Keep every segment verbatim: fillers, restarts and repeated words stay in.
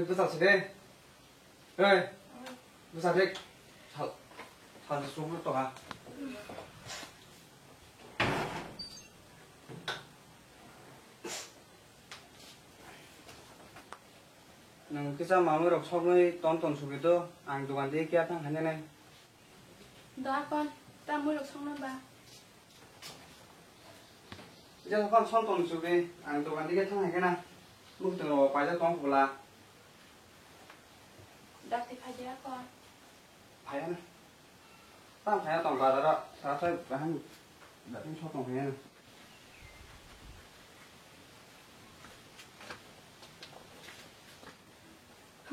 Bwsa se de. Oi. Bwsa de. Sal. Sal se sukru to ha. Nwng kisa mamwi rok soknwi ton ton sugwi do, ang dogan di kiya thang hanya nai. Do akon, ta mui rok sokno ba. Jesa kon son ton sugwi, ang dogan di kiya thang hai khe na. Muktung rok paijak tong pula. Dakti phai di akon. Phai na. Tang phai na tong bazar o, ta phai bahang. Dakti sok tong phai na.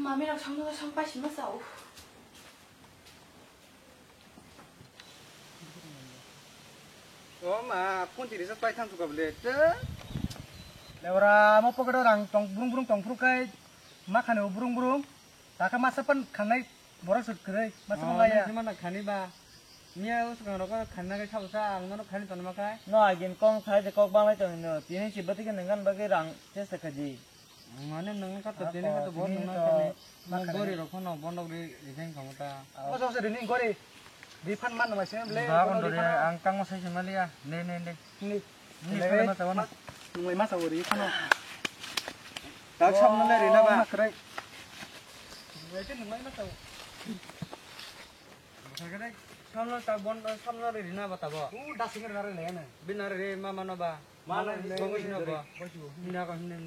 Mami rok song song paisi ma sa, uff. O ma, phone tiri sa pai thang suka bole. Te. Leora mo pocket o rang tong brung brung tong phuru kai. Ma khani o brung brung. Taka masa pan khanai borok sut kwrwi. Masa Oh, man laya. Nang sima na khani ba. Miya o swkang rok khani na kai sabo sa ang nono khani tonma kai. No agin kong sai de kok ba mai tong no. Tini si bati ke nengkan bagi rang chesta khaji. Mane nang ka to Ah, tini ka to ko, bor tini nang to khani. Ma Mo khani. Gori rok no bondok ri rijeng khamu ta. Ah. Oso oso rini gori. Refund man nang sini ble. Ba bondok kondo ri refund. Ang tang mo sai se maliya. Ne ne ne. Ni. Ni le, sana tawana. Nungwi ma sawo ri phano. Tak sab nang le rina ba. Ma krai. Nungwi te nungwi ma sawo. Sakare samno ta bon samno ri rina ba tabo. U dasing ri nare le na. Binare re ma mano ba. Ma na le. Bongo sino ba. Bosu. Hina ko hina.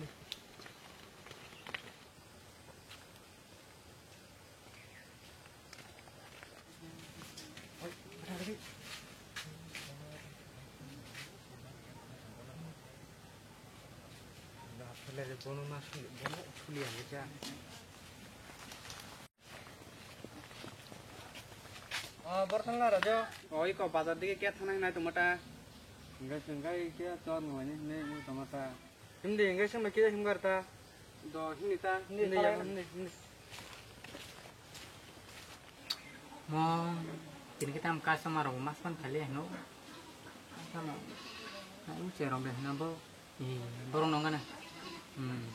O, borok thangla rajo. O, iko bazar dige kya thangna hinai tongma ta? Hingke, hingke kya chon ngwani hinai wng tongma ta? Hindi, hingke sema kya himgar ta? Do, hindi ta, hindi Hindi ta ya, lang. Hindi, hindi. Mo, tini kita am customer rok mas pan khali hino. Tamo, na uche rok de hino bo. Ih, borok nong gana. Hmm.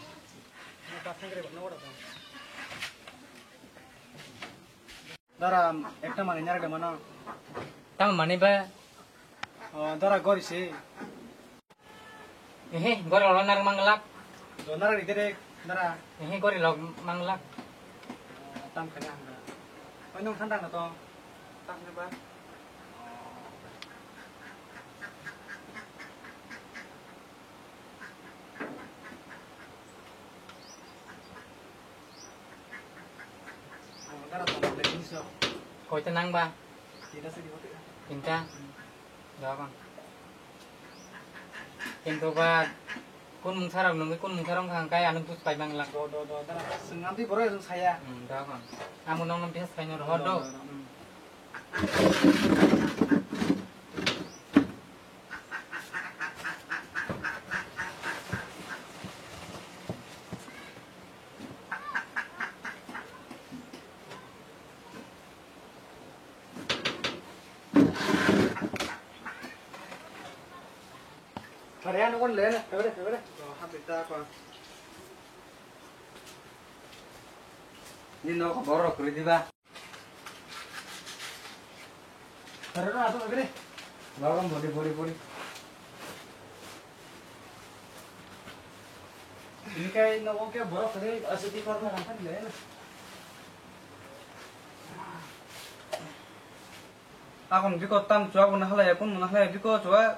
Dara, ekta mani nyara de mano. Tamo mani ba? Oh, dara gori se. Ehe, gori lo nar manglak. Do nar ri de dara. Ehe, gori lo manglak. Tam khana handa. Oi nong thanda na to. Tam ne ba. Koita nang ba? Tinta. Dogon. Kintu ba kun mungsa rok nungwi kun mungsa rok hang kai ano bus pai bang lang. Do, do, do, dara. Sing amtwi borok sing saya. Hmm, dogon. Amo nong nong bihas kai no rohor do. Do, do, do, hmm. Ni nok borok kwrwi diba? Tara na ato bere. Logam bori bori bori. Ini kai no oke borok tadi asli parna rangkan le. Akon biko tam chua bo nahalaya kun nahalaya biko chua.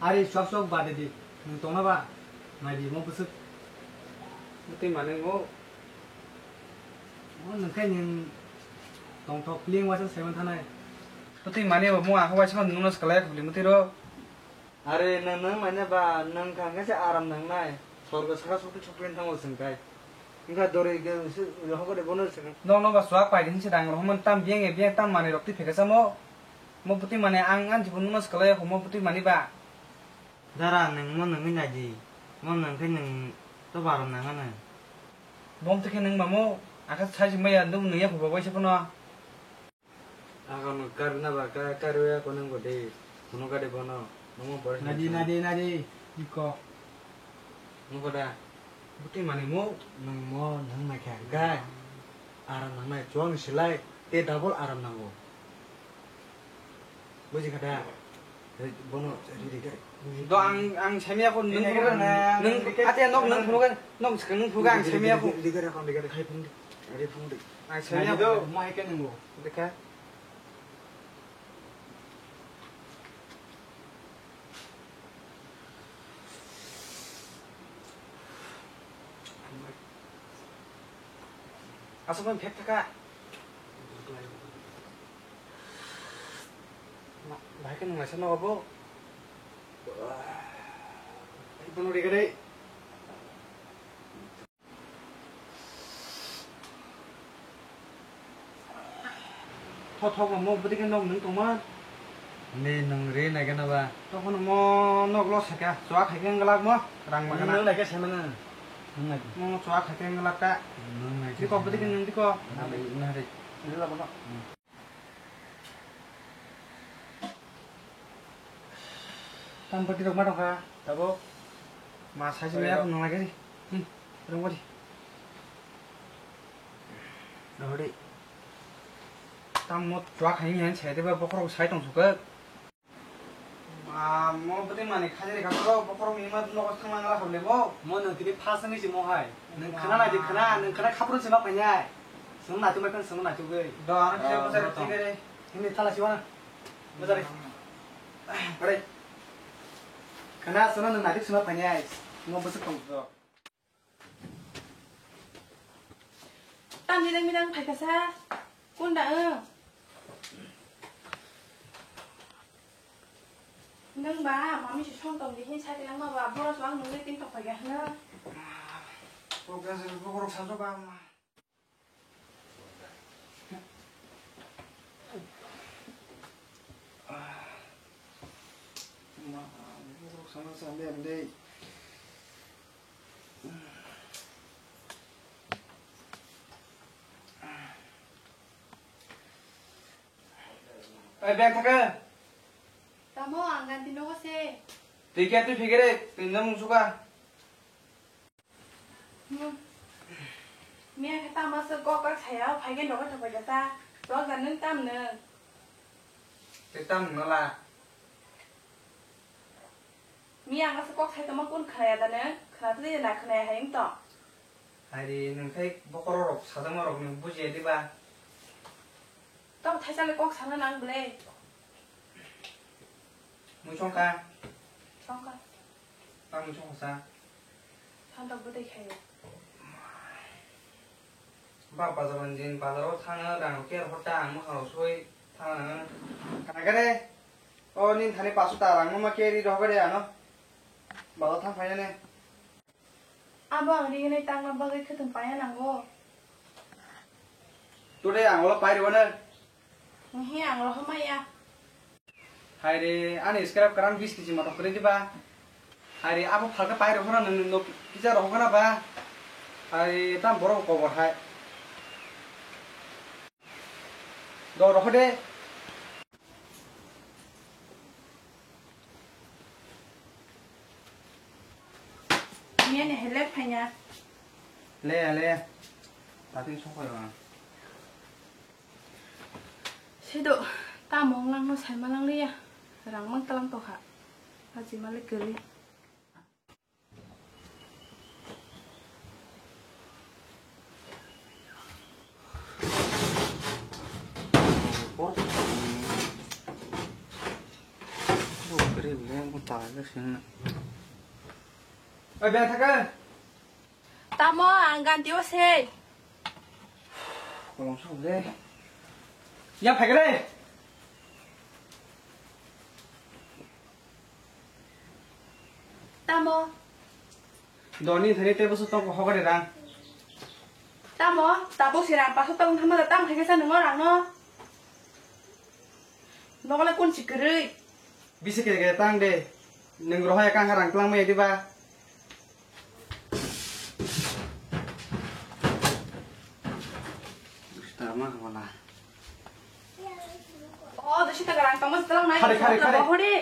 Ari suak suak bade di. Nwng tongna ba? Nai di mo bwswk. Bwtwi manwi mo. Mo nwng khe nwng tongthok pling waisa saiman thanai. Bwtwi manwi bo mo aha waisa nwng no swkalai khobli mwtwi ro. Are nwng nwng manya ba nwng kha khe se aram nangnai. Sorgo saka sokti sokti thango chwng kai. Wngkha dori ge se hokori bono se. Nokno ba suak pai di hinse dang rohormani tam biyang e biyang tam manwi rok twi phekhe samo. Mo bwtwi mani ang ani jibono no swkalai ya, mo bwtwi mani ba. Dara, nwng mo nwngwi nai di. Mo nwng khe nwng to barom nang ano. Bom twi khe nwng mamo, akha sai se maya, nwng nung ya phuba bai se phano. Ako no kar na ba, ka-, kar ya ko nwng bo de. Phunu ka de bono. Nwng mo boris Nadi, nadi, nadi. Iko. Nwng ko da. Bwtwi manwi mo, nwng mo, nwng naikha, gai. Aram nangnai, chuang silai, tei double aram nango. Buji kha da? Bono riri khe. Do ang, ang saimaya ko, nwng phunukha, nwng, ate nok nwng phunukha, nok swkang nwng phunukha, ang saimaya ko. Riri khe, riri khe, khai phung di. Riri phung di. Ang saimaya ko. Mo hai khe nwng bo. Dekha. Aswk phek thaka. Bahai khe nwng naisa nogo bo. Bono rega dei. Tho thok no mo bwtwi khe nok nwng tongma. Ni nwng ri nai gana ba. Tokhono mo nok lo sakha, chua khai khe wng glak mo, rang ma gana. Nwng nai khe sai mano. Nwng nai. Mo chua khai khe wng glak ta. Nwng nai khe. Diko bwtwi khe nwng diko. Nwng nai, nwng nai. Nwng la bono. Tam bati rok ma tongkha, tabuk. Ma sai se ya nang lagi. Hmm, rong bati. Rong bati. Tam mo chua khai ni hen sai de ba bokhorok sai tong sukha. Ma mo bati mani khajari kha to bokhorok ni ma nogo thang lang la khable bo. Mo nang tini phas ni si mo hai. Nang khana nai di khana, nang khana khapru si ma painai. Sung na tu mai kan sung na tu gai. Do ano khe mo sai thik re. Hini thala si wana. Bajari. Pare. Kana sono nang nadik sima phani ai. Ngo bwswk tong so. Tam nidang midang phaikasa. Kunda, eh. Nang ba, mami si song tong di hin sa tilang ma ba, boro so ang nung tin tong phaikha hna. Program sa, program sa ba ma. Oi, bag thaka. Tamo, ang ganti nogo se. Twi khe twi phikre, twi nang mungsuka. Hmm. Miya khe tamo se kok kok saya, phai khe nogo thok bai kasa. Tok da nung tam nung. Twi tam nung la. Miya ang se kok sai tamo kun khaya da nung. Khana twi na khana hai to. Hari nung khai bokhorok rok sajama rok nung bujiya diba. Tamo thaisa le kok sana nang ble. Mui chongka. Chongka. Tamo chongka sa. Santa bwtwi khayo. Ba bazar ni din bazar o thangna rang rok ker hota ang mwkhang rok soi thangna. Khana khe re. O nin thani paso ta rang ma keri rok re ano. Bazar thang phaina ne. Abo ang ringnai tangna bagwi khwtwng paiya nango. Today ang ulo pai rwano. Nhi ang rohor maya. Hai re, ani scrap kwran bis kg motok kwrwi diba. Hai re, abo phalka pai rohorna nang nok kisa rohorna ba. Hai tam borok kobor hai. Do rohor de. Nini helek phainya. Leya, leya. Tati sokoi ba. Sedo, tamo wnglang no saima lang liya. Rang mang talang tokha. Aji malik gari. Oi, beng thaka. Tamo, ang ganti o sei. Kolom sok le. Ya, phai kre. Tamo? Doni thani tei bwswk tong hokari rang. Tamo? Tabuk si rang paso tong thangma da tam khai khe sa nwngo rang no. Nokole kun si kwrwi. Bisi kere kere tang de. Nwng rohai kang rang tlang mai diba. Tama wala. Oh, dosi ta garang tamo tlang nai. Khare, khare, khare. Hori.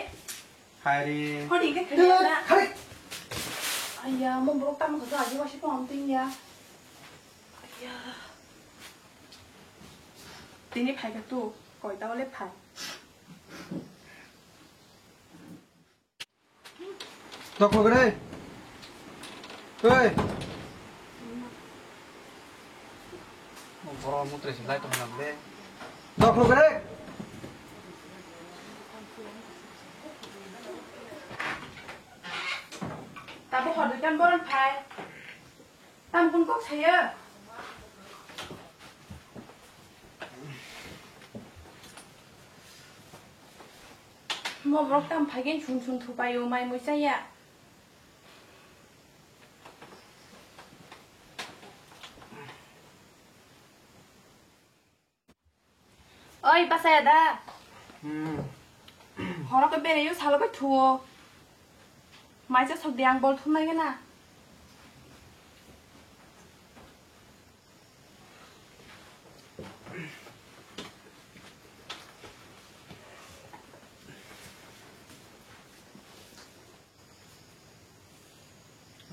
Hari. Hori ke khare na. Khare. Aiya, mo borok tamo kha to agi wasi ko amtwing ya. Aiya. Tini phai kha tu, koi ta ole phai. Dokhlo gre. Oi. Mo borok mutre se lai tong na le. Dokhlo gre. Tabo hodoi kan boron phai. Tam kun kok saya. Mo borok tam phai gen sun sun thupai o mai mui chaya. Oi, bachaya da. Hmm. Horo khe berayo salo bai thuo. Maisa sok di ang bol thumnai gana.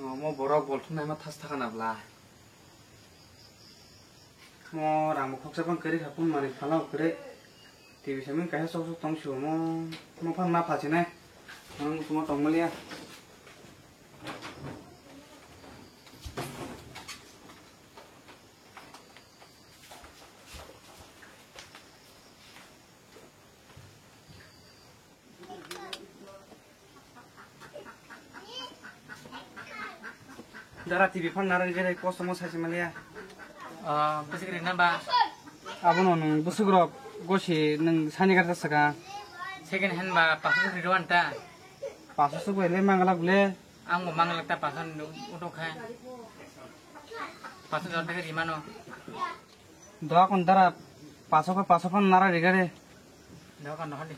Omo borok bol thumnaima thas thakana bla. Mo rang bo khoksa phang kwrwi kha, phone manwi phalao kwrwi. T V saimani kaisa sok sok tong si omo, mo phang ma phasinai. Ang muchungo tong maliya. Dara T V phang narwk gere kosom o saisi maliya. Ah, bwswk ri na ba? Abono nwng bwswk rok gosi nwng sani gari ta saka. Second hand ba, paso suk ri rw anta. Paso suk bai le mangala gule. Ang bo mangala ta paso ni utok kha. Paso jor de ri mano. Doa kon dara paso ko paso phano nara rigare. Doa kon doa di.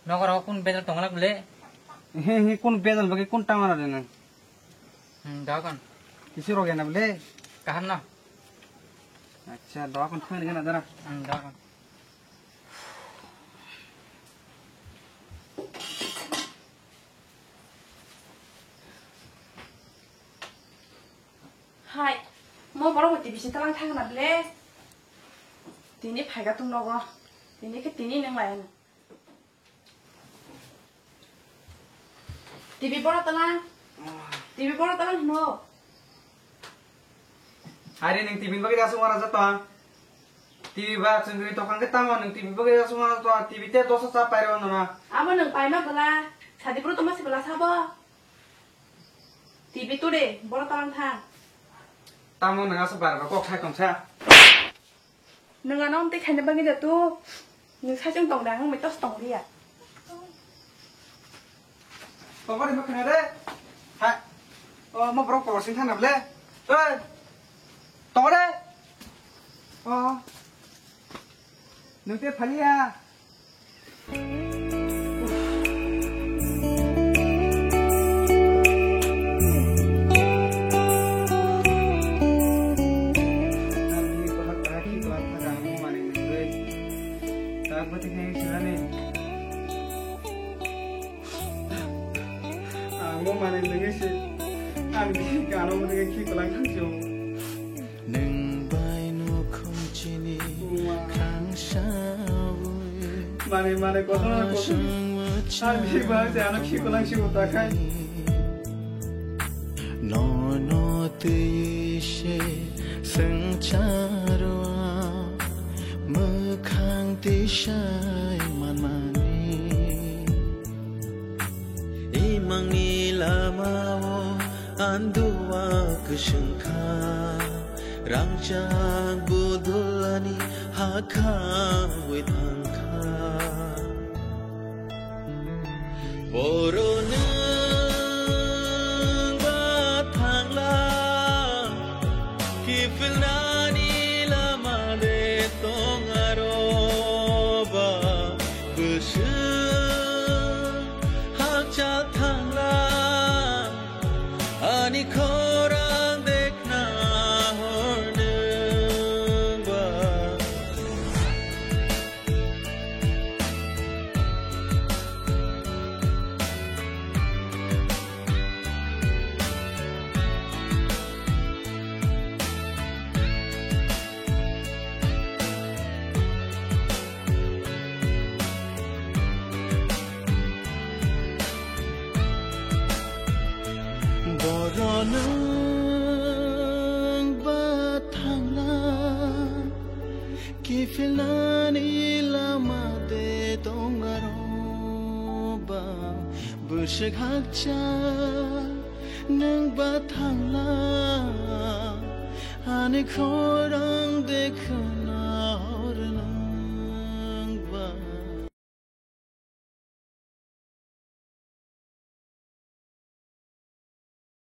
Nokar ho kun bedal tongla bole? He he kun bedal bagi kun tamara de nang? Hmm, doa kon. Kisi roge na bole? Kahar no. Acha, doa kon phang rigana dara. Hmm, doa kon. Hai, mo borok bo T V se talang thang na ble. Tini phaiga tung nogo. Tini khe tini nang lai. T V borok talang. T V borok talang hino. Hari ning T V bagwi da sung wana jato. T V ba chwngri tokang khe tamo ning T V bagwi da sung wana jato. T V te dosa cha pairo nona. Amo nung paima bwla. Sadi bro toma si bwla sabo. T V tu de, boro talang thang. Tamo nung asa bar ba kok sai tong sa. Nung ano amtwi khaina bagwi da tu. Nung sai chwng tong da, ang mai tos tong liya. Tongori ma khna re. Ha. O, mo borok por sing thana ble. Oi. Tongore. O. Nung te phaliya. Ang bo manwi nungwi se, ang bisi gana bo nungwi khikwlang thangsi o. Nwng bai nukhung chini khangsawi. Manwi manwi kotor kotor. Ang bisi ba se ano khikwlang si o takhai. Nono twi se swngcharo mwkhang tisai manmani. Imangni lamao andua kwswng kha, rangchak bodolani hakha wi thang kha. Boro nwng ba thangla, kiphilnani lama de tong aro ba bwswk hakchal thangla, ani khorang de khna hor nwng ba. Nwng ba thangna, kiphilnani lama de tongmaro ba, bwswk hakcha nwng ba thangna, ani khorang de khwn